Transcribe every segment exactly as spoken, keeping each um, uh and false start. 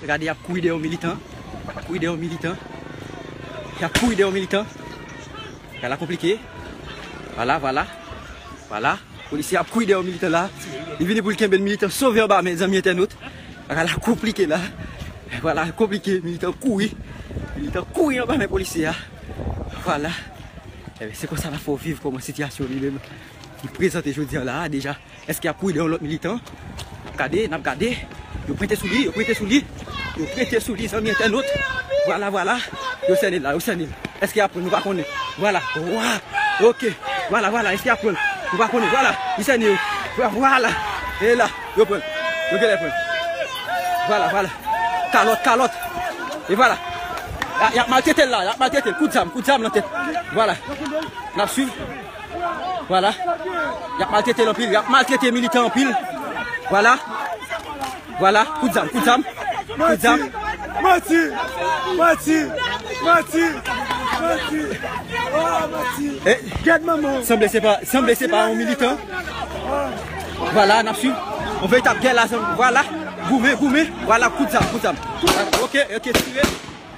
Gade, y ap kouri dèyè yon militan. Y ap kouri dèyè yon militan. Y ap kouri dèyè yon militan. Bagay la konplike. Vwala, vwala. Vwala. Polisye ap kouri dèyè yon militan la. Li vini pou l kenbe l, militan sove anba men zanmi entènot. Bagay la konplike la. Vwala, konplike. Militan kouri. Militan kouri anba men polisye a. Vwala. Ebyen, se konsa n ap fè w viv kòman sitiyasyon li menm li prezante jodi a la a deja. Èske y ap kouri dèyè yon lòt militan? N ap gade, n ap gade. Yo prete sou li, yo prete sou li. Yo prete sou li, zanmi entènot. Vwala, vwala. Yo sène l la, yo sène l. Èske y ap pran l? Nou pa konnen. Vwala. Wa! Ok. Vwala, vwala. Èske y ap pran l? Nou pa konnen. Vwala. Li sène yo. Vwa-, vwala. E la. Yo pran l. Yo genlè pran l. Vwala, vwala. Kalòt, kalòt. E vwala. Y a, y ap maltrete l la. Y ap maltrete l. Kout zam, kout zam nan tèt. Vwala. N ap swiv. Vwala. Y ap maltrete l anpil. Y ap maltrete militan anpil. Vwala. Vwala. Kout zam, kout zam. Kout zam. Manti! Manti! Manti! Manti! Oh, manti! Eh, gad manman! Sanble se pa, sanble se pa yon militan. Vwala, n ap swiv. Yon veritab gè la, zanmi. Vwala. Goumen, goumen. Vwala, kout zam, kout zam. Ok, ok, tire.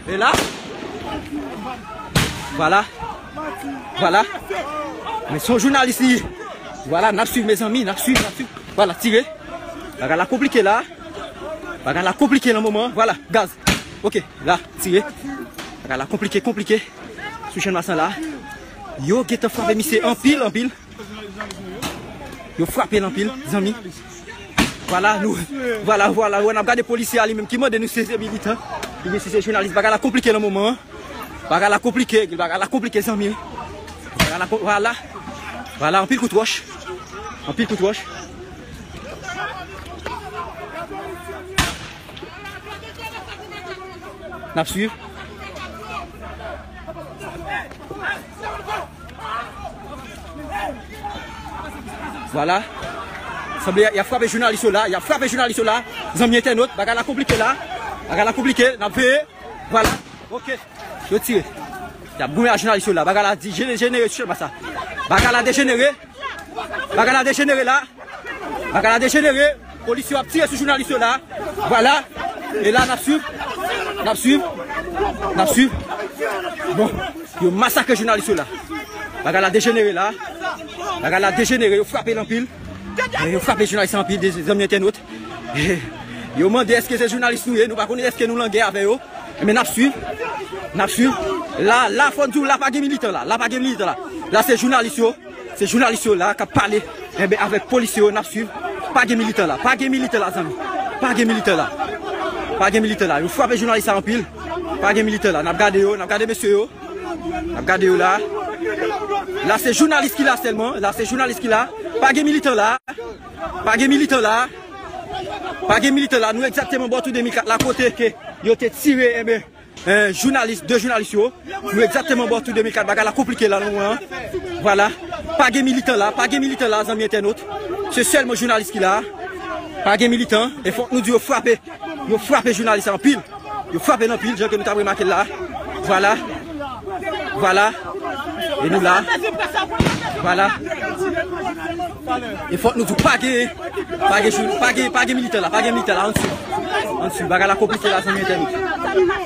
E la. Vwala. Vwala. Men se yon jounalis li ye. Vwala, n ap swiv, mezanmi, n ap swiv, n ap swiv. Vwala, tire. Bagay la konplike la. Bagay la konplike nan moman an. Vwala, gaz. Ok, la, tire. Bagay la konplike, konplike. Sou Channmas lan la. Yo gentan frape misye anpil, anpil. Yo frape l anpil, zanmi. Vwala, nou, vwala, vwala, wè, n ap gade polisye a li menm ki mande nou si se militan. Li di si se jounalis. Bagay la konplike nan moman an. Bagay la konplike, bagay la konplike, zanmi. Bagay la kon-, vwala. Vwala, anpil kout wòch. Anpil kout wòch. N ap swiv. Vwala. Sanble y ap frape jounalis yo la. Y ap frape jounalis yo la. Zanmi entènot, bagay la konplike la. Bagay la konplike. N ap veye. Vwala. Ok. Yo tire. Y ap goumen ak jounalis yo la. Bagay la di jene-, jenere sou Channmas la. Bagay la dejenere. Bagay la dejenere la. Bagay la dejenere. Polisye yo ap tire sou jounalis yo la. Vwala. E la, n ap swiv. N ap swiv. N ap swiv. Bon. Yo masakre jounalis yo la. Bagay la dejenere la. Bagay la dejenere. Yo frape l anpil. Yo frape jounalis anpil, de zanmi entènot. Yo mande èske se jounalis nou ye. Nou pa konnen èske nou lan gè avè yo. Men n ap swiv. N ap swiv. La, la, fò n di w, la pa gen militan la. La pa gen militan la. La se jounalis yo. Se jounalis yo la k ap pale, enben, avèk polisye yo, n ap swiv. Pa gen militan la, pa gen militan la, zanmi. Pa gen militan la. Pa gen militan la. Yo frape jounalis la anpil. Pa gen militan la. N ap gade yo, n ap gade mesye yo. N ap gade yo la. La, se jounalis ki la sèlman. La, se jounalis ki la. Pa gen militan la. Pa gen militan la. Pa gen militan la. Nou egzakteman bò tou de mil kat la, kote ke yo te tire, enben, eh, jounalis, de jounalis yo. Nou egzakteman bò tou de mil kat, bagay la konplike la nan moman an. Vwala. Pa gen militan la, pa gen militan la, zanmi entènot. Se sèlman jounalis ki la. Pa gen militan. E fòk nou di yo frape. Yo frape jounalis la anpil. Yo frape l anpil, jan ke nou t ap remake l la. Vwala. Vwala. E nou la. Vwala. E fòk nou di w pa gen, pa gen jou-, pa gen, pa gen militan la, pa gen militan la, ann swiv. Ann swiv, bagay la konplike la, zanmi entènot.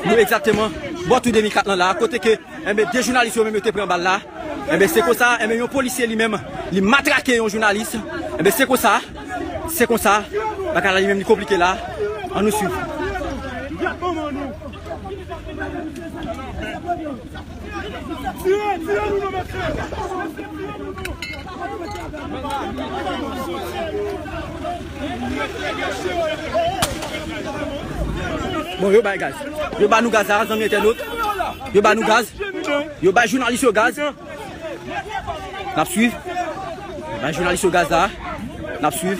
Nou egzakteman bò tou de mil kat lan la, kote ke, enben, de jounalis yo menm yo te pran bal la. Enben, se konsa, enben, yon polisye li menm, li matrake yon jounalis. Enben, se konsa, se konsa, bagay la li menm li konplike la. Ann nou swiv. Tire, tire nou nan mesye. Bon, yo bay gaz. Yo ba nou gaz la, zanmi entènot. Yo ba nou gaz. Yo bay jounalis yo gaz. N ap swiv. Yo bay jounalis yo gaz la. N ap swiv.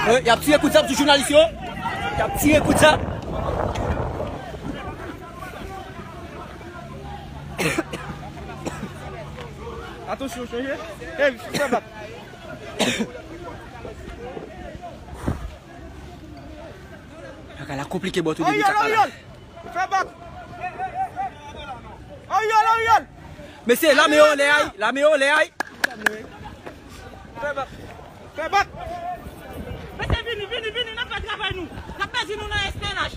Eh, y ap tire kout zam sou jounalis yo. Y ap tire kout zam. Atansyon, chanje. Ey, frè bat. Bagay la konplike bò tou depi kat la. Fè bak. Ariel, Ariel. Mesye, lame yo anlè ay, lame yo anlè ay. Fè bak. Fè bak. Mesye, vini, vini, vini, n ap fè travay nou. N ap pèdi nou nan espyonaj.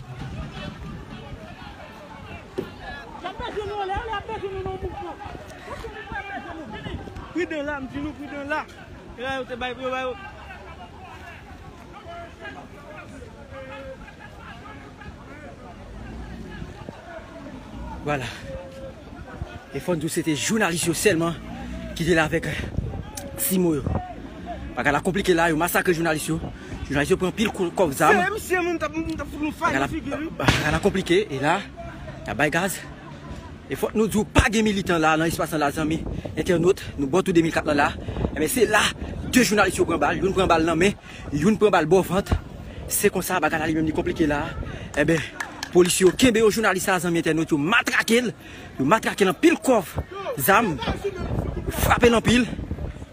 N ap pèdi nou anlè, anlè, ap pèdi nou nan mouvman. Pridan la, m di nou pridan la. E la yo te bay, yo bay yo. Vwala. E fò n di w se te jounalis yo sèlman ki te la avèk, eh, Timo yo. Bagay la konplike la, yo masakre jounalis yo. Jounalis yo pran pil kou-, kòb zam. Se misye moun t ap, moun t ap fout nou fay nan figi li. Bagay la konplike, e la, y ap bay gaz. E fòk nou di w pa gen militan la nan espas lan la, zanmi entènot, nou bò tou de mil kat lan la. Enben, se la, de jounalis yo pran bal, youn pran bal nan men, youn pran bal bò vant. Se konsa, bagay la li menm li konplike la. Enben, polisye yo kenbe yo, jounalis sa, zanmi entènot, yo matrake l, yo matrake l anpil kòb, zam, frape l anpil.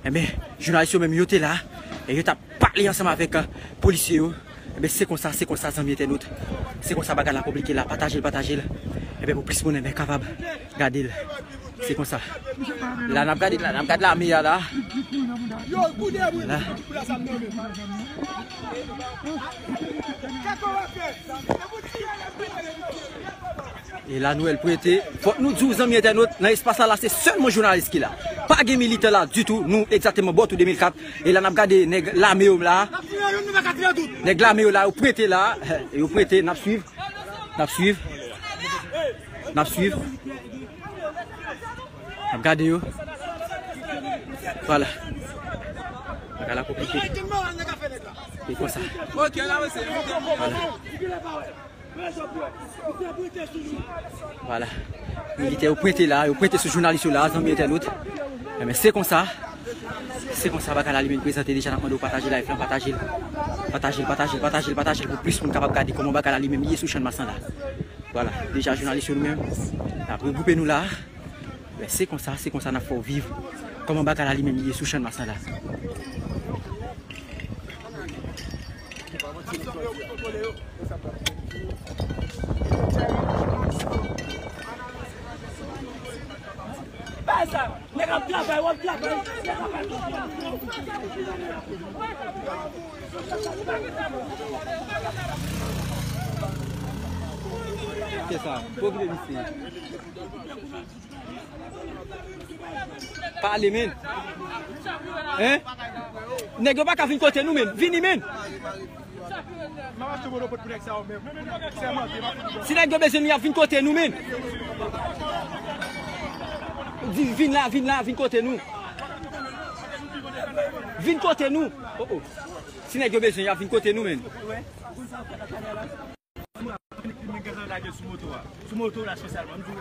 Enben, jounalis yo menm yo te la, e yo t ap pale ansanm avèk, eh, polisye yo. Enben, se konsa, se konsa, zanmi entènot. Se konsa bagay la konplike la. Pataje l, pataje l. Enben, pou plis moun, enben, kapab gade l. Se konsa. La, n ap gade, la, n ap gade lame a la. La. E la, nou wè l pwente. Fòk nou di w, zanmi entènot, nan espas la, la, se sèlman jounalis ki la. Pa gen militan la ditou. Nou egzakteman bò tou de mil kat. E la, n ap gade nèg lame yo la. Nèg lame yo la, yo pwente la. Yo pwente, n ap swiv. N ap swiv. N ap swiv. N ap gade yo. Vwala. Bagay la konplike. E konsa. Vwala. Vwala. Militè yo pwente la, yo pwente sou jounalis yo la, zanmi entènot. Enben, se konsa. Se konsa bagay la li menm prezante deja, n ap mande w pataje live lan, pataje l. Pataje l, pataje l, pataje l, pataje l pou plis moun kapab gade kòman bagay la li menm ye sou Channmas lan la. Vwala, deja jounalis yo nou menm, n ap regwoupe nou la. Men se konsa, se konsa n ap fè w viv kòman bagay la li menm li ye sou Channmas lan la. Bay sa, nèg ap travay, w ap travay. Kisa? Pwoblèm isi. Pale, men. Hein? Nèg yo pa ka vin kote nou, men. Vini, men. Si nèg yo bezwen nou, y ap vin kote nou, men. Di, vin la, vin la, vin kote nou. Vin kote nou. Oh, oh. Si nèg yo bezwen, y ap vin kote nou, men. Sou moto a, sou moto la espesyalman, m di w.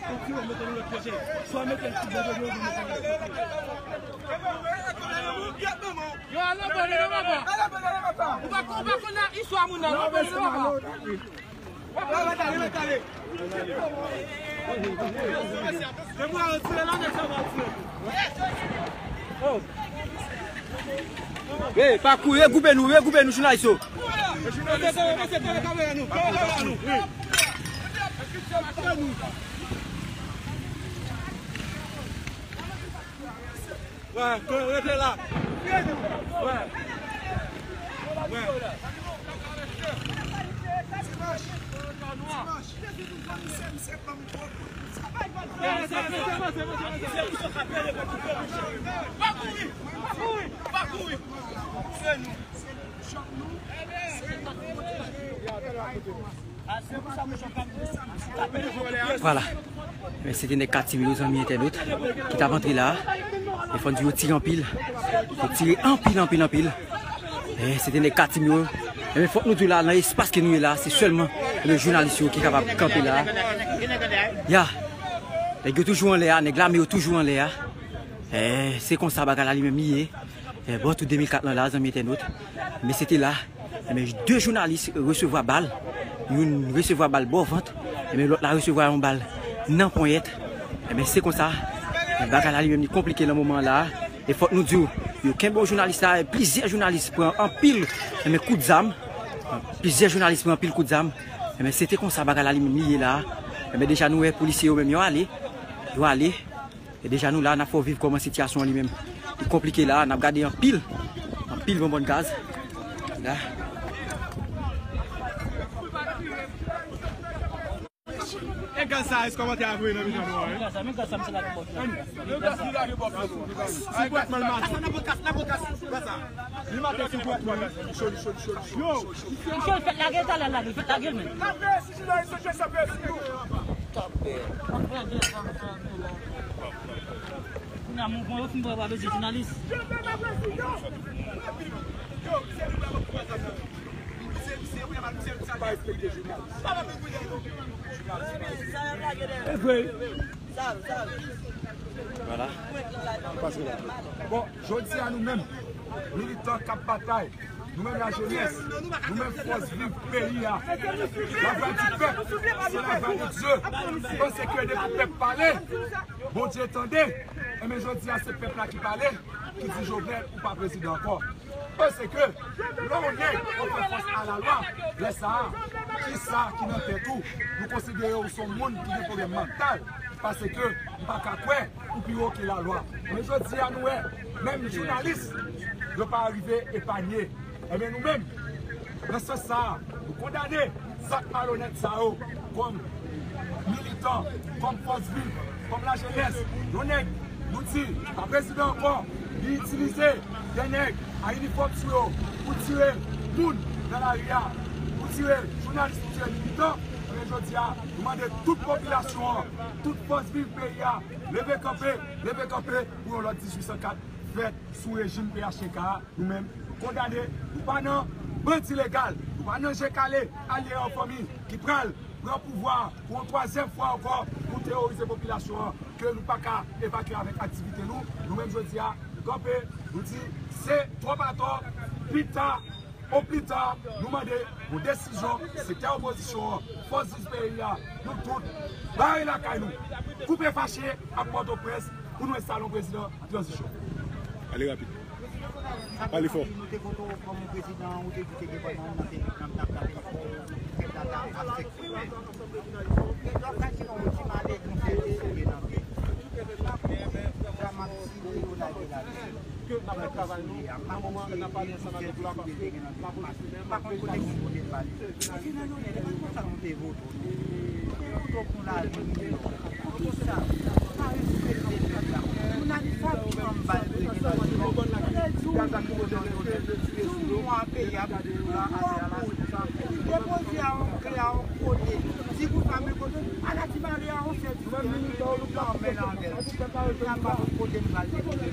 Ou tire moto nan lòt kote, swa mete l sou bò, ou mete l sou bò. Yo, al nan bò, al nan bò. Ou pa konn, ou pa konn istwa moun nan, al nan bò, al nan bò. Hey, pa kouri, regwoupe nou, regwoupe nou, jounalis yo. Wè, rete la. Wè. Wè. Vwala. Men se te nèg Katim yo, zanmi entènot, ki t ap antre la. E fò n di yo tire anpil. Yo tire anpil, anpil, anpil. E se te nèg Katim yo. Enben, fòk nou di w la, nan espas ke nou ye la, se sèlman, enben, jounalis yo ki kapab kanpe la. Ya. Nèg yo toujou anlè a, nèg lame yo toujou anlè a. E se konsa bagay la li menm li ye. E bò tou de mil kat lan la, zanmi entènot. Men se te la. Enben, de jounalis resevwa bal. Youn resevwa bal bò vant. Enben, lòt la resevwa yon bal nan ponyèt. Enben, se konsa. Enben, bagay la li menm li konplike nan moman la. E fòk nou di w, yo kenbe yon jounalis la, e plizyè jounalis pran anpil, enben, kout zam. Plizyè jounalis pran anpil kout zam. Enben, se te konsa bagay la li menm li ye la. Enben, deja nou wè polisye yo menm yo ale. Yo ale. E deja nou la, n ap fè w viv kòman sitiyasyon an li menm. Li konplike la, n ap gade anpil. Anpil bonbòn gaz. La. E gaz sa, èske w te avoye nan mitan nou an, wi? Gaz sa, men gaz sa, misye lage bò. Sipòtman l maten. Li maten sipòtman. Yo, misye l fèk lage talè, lage, fèk lage l menm. Kounye a mouvman yo fin pran pa bezwen jounalis. E vre. Bon, jodi a nou menm, militan k ap batay, nou menm lajenès, nou menm fòs viv peyi a, lavwa di pèp, se lavwa de Dye. Paske depi pèp pale, Bondye tande. Enben, jodi a, se pèp la ki pale, ki di Jovenel ou pa prezidan ankò. Paske lè w nèg, ou fè fas a lalwa, lè sa a, kisa ki nan tèt ou? Nou konsidere w se yon moun ki gen pwoblèm mantal, paske m pa ka kwè ou pi wo ke lalwa. Men jodi a, nou wè, menm jounalis, yo pa rive epanye. Enben, nou menm, nan sans sa a, nou kondane zak malonèt sa yo kòm militan, kòm fòs viv, kòm lajenès. Yon nèg, nou di, pa prezidan ankò, li itilize de nèg a inifòm sou yo pou tire moun nan lari a, pou tire jounalis, pou tire militan. Enben, jodi a, nou mande tout popilasyon an, tout fòs viv peyi a, leve kanpe, leve kanpe pou yon lòt dizuit san kat fèt sou rejim P H T K a. Nou menm, kondane, nou pa nan bandi legal, nou pa nan je kale, alye an fanmi ki pral pran pouvwa a pou yon twazyèm fwa ankò pou teworize popilasyon an, ke nou pa ka evakye avèk aktivite nou. Nou menm, jodi a, nou kanpe, nou di, se twòp atò, pita, o pli ta, nou mande yon desizyon, sektè opozisyon an, fòs viv peyi a, nou tout, bare lakay nou, koupe fache ak Pòtoprens pou nou enstale yon prezidan tranzisyon. Ale rapid. Pale fò. Nou te vote w kòm prezidan, ou te di te gen kòman nan peyi, nan, nan, nan peyi. Pèp la ta ap seksyonè. Lè w ka di nou yon ti malè konsa te sou gen nan peyi. Sa m ap site yo lage ladan. Ke n ap fè travay nou, nan moman n ap pale ansanm avèk ou la, paske m pa konn kote moun vote m pale. Epi nan jounen, lè konsa nou te vote w, nou te vote w pou lavi nou. Poukisa? Pa respekte pèp la. Jounalis sa ki ban m bal premye nan jounen. Lè di w, wi, non, non, non. Sou mwa peyi a, la, atè a la, se sa. Depoze a yon kle a yon kote. Di pou sa, men kote. Ala ti mare a yon sèl ti kle. Nan men nan vèl. Sa pa yon kote m pral depoze.